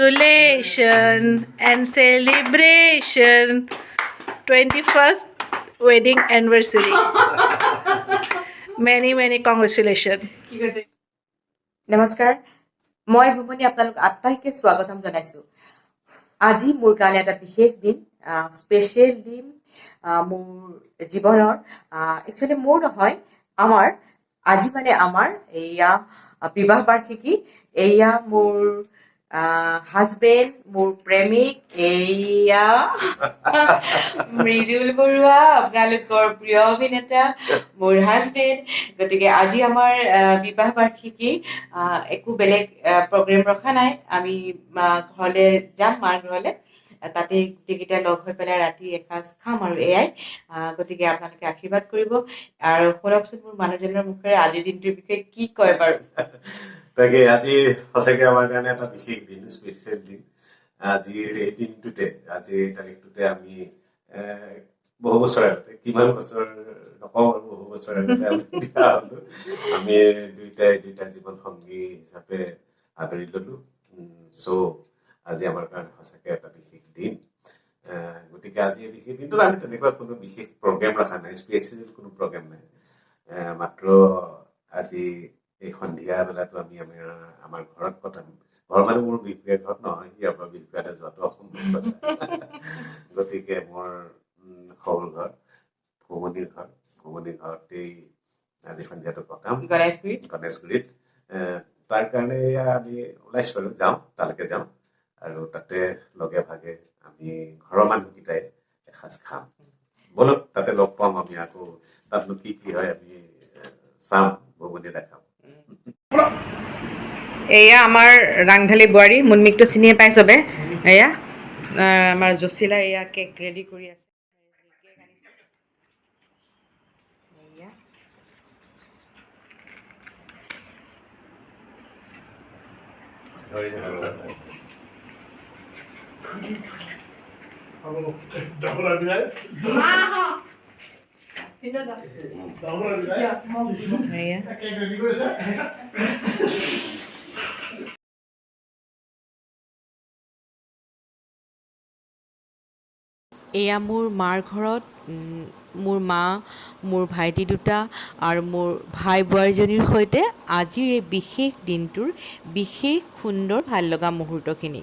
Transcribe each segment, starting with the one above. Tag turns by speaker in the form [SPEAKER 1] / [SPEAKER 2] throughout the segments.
[SPEAKER 1] Congratulations and celebration 21st wedding anniversary. Many, many congratulations.
[SPEAKER 2] কি কৈছে?
[SPEAKER 3] নমস্কাৰ, মই ভুমনি আপোনালোক আটাইকে স্বাগতম জনাইছোঁ। আজি মোৰ কাৰণে এটা বিশেষ দিন, স্পেচিয়েল দিন মোৰ জীৱনৰ। একচুৱেলি মোৰ নহয়, আমাৰ। আজি মানে আমাৰ এয়া বিবাহ বাৰ্ষিকী। এয়া মোৰ হাজবেণ্ড, মোৰ প্ৰেমিক, এয়া মৃদুল বৰুৱা, আপোনালোকৰ প্ৰিয় অভিনেতা, মোৰ হাজবেণ্ড। গতিকে আজি আমাৰ বিবাহ বাৰ্ষিকী। একো বেলেগ প্ৰগ্ৰেম ৰখা নাই। আমি ঘৰলৈ যাম, মাৰ ঘৰলৈ। তাতে গোটেইকেইটা লগ হৈ পেলাই ৰাতি এসাঁজ খাম আৰু এয়াই। গতিকে আপোনালোকে আশীৰ্বাদ কৰিব। আৰু শুনকচোন মোৰ মানুহজনৰ মুখেৰে আজিৰ দিনটোৰ বিষয়ে কি কয় বাৰু।
[SPEAKER 4] তাকে, আজি সঁচাকে আমাৰ কাৰণে এটা বিশেষ দিন, স্পেচিয়েল দিন। আজিৰ এই দিনটোতে, আজিৰ এই তাৰিখটোতে আমি বহু বছৰ আগতে, কিমান বছৰ নকওঁ আৰু, বহু বছৰ আগতে আমি বিয়া হলো। আমি দুইটাই দুইটাৰ জীৱন সংগী হিচাপে আদৰি ললো। চ' আজি আমাৰ কাৰণে সঁচাকে এটা বিশেষ দিন। গতিকে আজি এই বিশেষ দিনটোত আমি তেনেকুৱা কোনো বিশেষ প্ৰগ্ৰেম ৰখা নাই, স্পেচিয়েল কোনো প্ৰগ্ৰেম নাই। মাত্ৰ আজি এই সন্ধিয়া বেলাটো আমি আমাৰ আমাৰ ঘৰত কটাম। ঘৰ মানে মোৰ বিহপুৰীয়া ঘৰত নহয়, ইয়াৰ পৰা বিহপুৰীয়াতে যোৱাটো অসম্ভৱ কথা। গতিকে মোৰ শহুৰ ঘৰ, ভুমনিৰ ঘৰ, ভুমনিৰ ঘৰতেই আজি সন্ধিয়াটো কটাম।
[SPEAKER 3] গণেশগুৰিত।
[SPEAKER 4] গণেশগুৰিত। তাৰ কাৰণে এয়া আমি ওলাইছোঁ আৰু যাওঁ, তালৈকে যাওঁ আৰু তাতে লগে ভাগে আমি ঘৰৰ মানুহকেইটাই এসাঁজ খাম। ব'লক, তাতে লগ পাম আমি। আকৌ তাতনো কি কি হয় আমি চাম, ভুমনি দেখাম।
[SPEAKER 2] এয়া আমাৰ ৰাংঢালী বোৱাৰী মুনমিকটো চিনিয়ে পাই চবে। এয়া আমাৰ জচিলা, এয়া কেক ৰেডি কৰি আছে। কেক আনিছে। এয়া। এয়া।
[SPEAKER 3] এয়া মোৰ মাৰ ঘৰত মোৰ মা, মোৰ ভাইটি দুটা আৰু মোৰ ভাই বোৱাৰীজনীৰ সৈতে আজিৰ এই বিশেষ দিনটোৰ বিশেষ সুন্দৰ ভাল লগা মুহূৰ্তখিনি।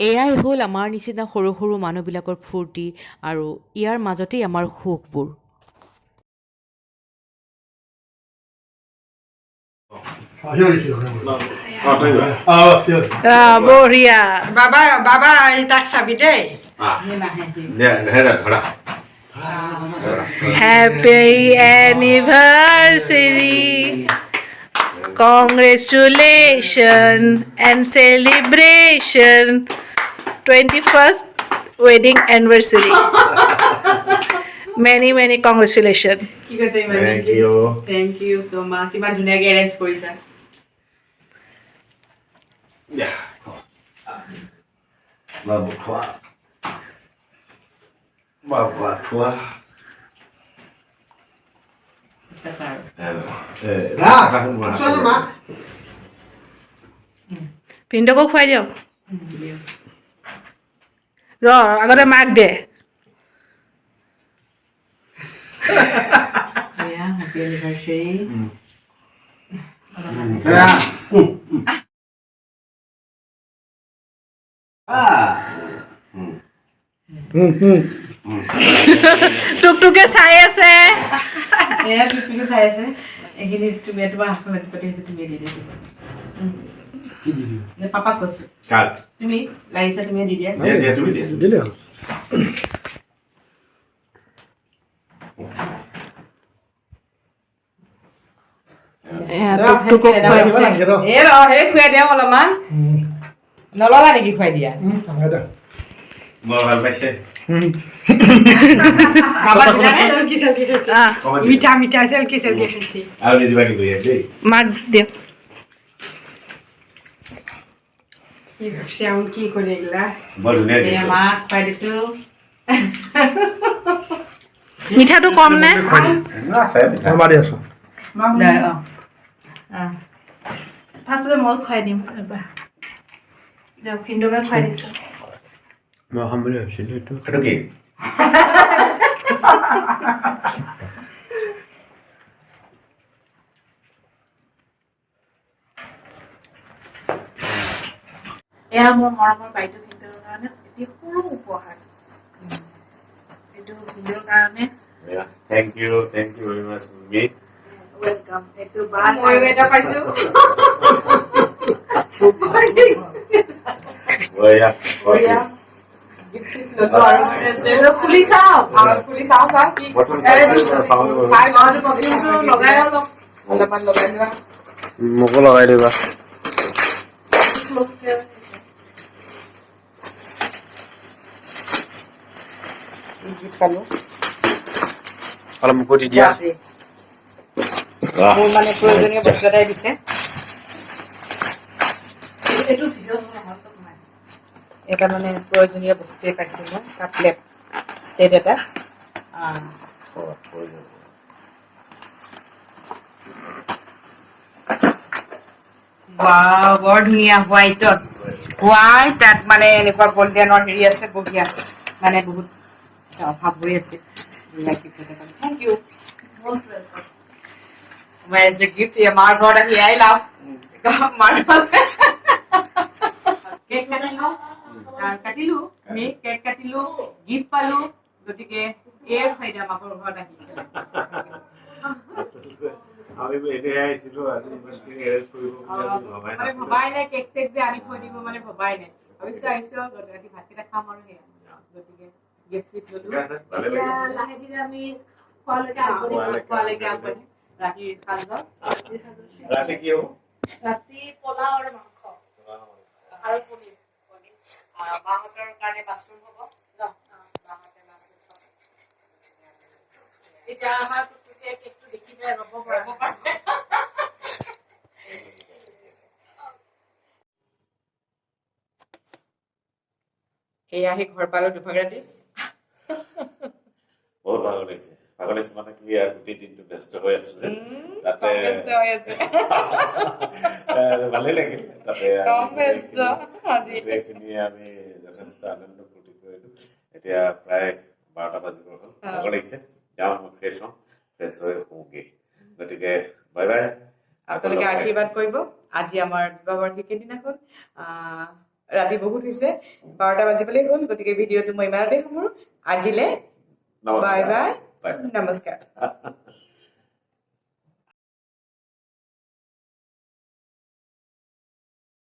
[SPEAKER 3] এয়াই হ'ল আমাৰ নিচিনা সৰু সৰু মানুহবিলাকৰ ফূৰ্তি আৰু ইয়াৰ মাজতেই আমাৰ সুখবোৰ।
[SPEAKER 1] বঢ়িয়া।
[SPEAKER 5] বাবা, বাবা, এই তাক চাবি দেই।
[SPEAKER 4] ধৰা।
[SPEAKER 1] Happy anniversary. Congratulations and celebration 21st wedding anniversary. Many, many congratulations.
[SPEAKER 2] কি কৈছে ইমান?
[SPEAKER 4] Thank you.
[SPEAKER 2] Thank you so মাছ, ইমান ধুনীয়াকৈ এৰেঞ্জ কৰিছা।
[SPEAKER 4] বাবু খোৱা, বাবু খোৱা।
[SPEAKER 5] চোৱাচোন মাক।
[SPEAKER 1] ভিনদেউকো খুৱাই দিয়ক। ৰ, আগতে মাক দে।
[SPEAKER 2] এয়া হেপী এনিভাৰ্চাৰী।
[SPEAKER 1] টুকটুকে চাই আছে।
[SPEAKER 2] এয়া টুকটুকে চাই আছে। এইখিনি তুমি, তোমাৰ হাতখন পাতি আছে, তুমি দি দিয়া। নে পাপাক কৈছো।
[SPEAKER 4] কাক?
[SPEAKER 2] তুমি লাগিছা, তুমি দি দিয়া।
[SPEAKER 4] দিয়া, দিয়া, তুমি দিয়া।
[SPEAKER 6] দিলে হ'ল।
[SPEAKER 1] এয়া টুকটুকক খুৱাই দিছে।
[SPEAKER 2] এই ৰ, সেই খুৱাই দিয়া অলপমান। নললা নেকি খুৱাই দিয়া?
[SPEAKER 4] বৰ ভাল পাইছে।
[SPEAKER 2] বাবা, দিলানে?
[SPEAKER 5] চেলকি চেলকি খাইছে।
[SPEAKER 1] আহ,
[SPEAKER 4] অকণমান দিবা।
[SPEAKER 5] মিঠা মিঠা, চেলকি চেলকি খাইছে।
[SPEAKER 4] আৰু নিদিবা কিন্তু ইয়াত দেই।
[SPEAKER 1] মাক দিয়ক।
[SPEAKER 5] কি ভাবছে আমি কি কৰি এগিলা।
[SPEAKER 4] বৰ ধুনীয়া
[SPEAKER 2] এয়া
[SPEAKER 4] দিছে।
[SPEAKER 2] মাক খুৱাই দিছো।
[SPEAKER 1] মিঠাটো কম নে?
[SPEAKER 4] আছে মিঠা।
[SPEAKER 6] মই মাৰি আছোঁ।
[SPEAKER 2] দে, অ।
[SPEAKER 1] ফাৰ্ষ্টতে মই খুৱাই দিম এবাৰ। দিয়ক, ভিনদেউকে খুৱাই দিছোঁ।
[SPEAKER 6] মই খাম বুলি ভাবিছিলোঁ এইটো।
[SPEAKER 4] এইটো কি?
[SPEAKER 1] এয়া মোৰ মৰমৰ বাইদেউ ভিনদেউৰ কাৰণে এটি সৰু উপহাৰ। এইটো ভিনদেউৰ কাৰণে।
[SPEAKER 4] Thank you, thank you very much mummy.
[SPEAKER 1] Welcome. এইটো বা
[SPEAKER 3] ময়ো এটা পাইছো।
[SPEAKER 4] বঢ়িয়া।
[SPEAKER 3] বঢ়িয়া। গিফ্ট চিফ্ট ললো আৰু
[SPEAKER 1] খুলি চাওঁ।
[SPEAKER 3] আৰু খুলি চাওঁ, চাওঁ কি
[SPEAKER 4] প্ৰথম চাই লওঁ।
[SPEAKER 3] চাই লওঁ।
[SPEAKER 1] লগাই অলপ
[SPEAKER 3] অলপমান লগাই লোৱা।
[SPEAKER 6] মোকো লগাই দিবা।
[SPEAKER 1] ক্ল'জকে।
[SPEAKER 3] গিফ্ট পালো।
[SPEAKER 6] অলপ মোকো দি দিয়া।
[SPEAKER 3] বাপৰে, মোৰ মানে প্ৰয়োজনীয় বস্তু এটাই দিছে।
[SPEAKER 1] এইটো ভিডিঅ' নহয়।
[SPEAKER 3] এটা মানে প্ৰয়োজনীয় বস্তুৱে পাইছোঁ মই, কাপ প্লেট ছেট এটা। ৱাও, বৰ ধুনীয়া, হোৱাইটত হোৱাইট, তাত মানে এনেকুৱা গল্ডেনৰ হেৰি আছে, বঢ়িয়া। মানে বহুত অভাৱ হৈ আছে। Thank you.
[SPEAKER 1] Most welcome.
[SPEAKER 3] মই এজ এ গিফ্ট মাৰ ঘৰত আহি এয়াই লাভ। মাৰ ঘৰত কেক কাটিলো, কাটিলো আমি কেক কাটিলো, গিফ্ট পালো, গতিকে এই ফাইদা মাকৰ ঘৰত আহি।
[SPEAKER 4] আমি এনেহে আহিছিলো, আজি ইমানখিনি এৰেঞ্জ কৰিব বুলি আমি ভবাই
[SPEAKER 3] মানে
[SPEAKER 4] নাছিলো।
[SPEAKER 3] ভবাই নাই, কেক চেক যে আনি থৈ দিব, মানে ভবাই নাই। ভাবিছো আহিছো আৰু ৰাতি ভাতকেইটা খাম আৰু সেয়া। গতিকে গিফ্ট চিফ্ট ললো।
[SPEAKER 4] ঠিক আছে, ভালে
[SPEAKER 1] এতিয়া
[SPEAKER 4] লাগিল।
[SPEAKER 1] লাহে ধীৰে আমি খোৱালৈকে আগবাঢ়িম।
[SPEAKER 3] খোৱালৈকে আগবাঢ়িম ৰাতিৰ সাজত।
[SPEAKER 4] ৰাতি কি হ'ব?
[SPEAKER 1] ৰাতি পোলাও আৰু মাংস আৰু পনীৰ।
[SPEAKER 3] মাহঁতৰ কাৰণে মাছৰুম হ'ব ন? মাহঁতে মাছৰুম খাব।
[SPEAKER 1] এতিয়া আমাৰ টুকটুকে কেকটো দেখি পেলাই ৰ'ব পৰা
[SPEAKER 3] ৰ'ব পাৰে। এয়া আহি ঘৰ পালো দুভাগ ৰাতি।
[SPEAKER 4] বহুত ভাগৰ লাগিছে, ভাগৰ লাগিছে। মানে কি আৰু, গোটেই দিনটো ব্যস্ত হৈ আছো যে তাতে।
[SPEAKER 3] কম ব্যস্ত হৈ আছে।
[SPEAKER 4] ভালেই লাগিল তাতে আমি
[SPEAKER 3] কম ব্যস্ত আজি।
[SPEAKER 4] গোটেইখিনি আমি যথেষ্ট আনন্দ ফূৰ্তি কৰিলো। এতিয়া প্ৰায় 12টা বাজিবৰ হ'ল। ভাগৰ লাগিছে, যাওঁ, মই ফ্ৰেছ হওঁ, ফ্ৰেছ হৈ শুওঁগৈ। গতিকে বাই বাই।
[SPEAKER 3] আপোনালোকে আশীৰ্বাদ কৰিব। আজি আমাৰ বিবাহ বাৰ্ষিকীৰ দিনাখন ৰাতি বহুত হৈছে, 12টা বাজিবলৈ হ'ল। গতিকে ভিডিঅ'টো মই ইমানতে সামৰো আজিলে। বাই।
[SPEAKER 4] নমস্কাৰ।
[SPEAKER 3] বাই।
[SPEAKER 4] বাই।
[SPEAKER 3] নমস্কাৰ।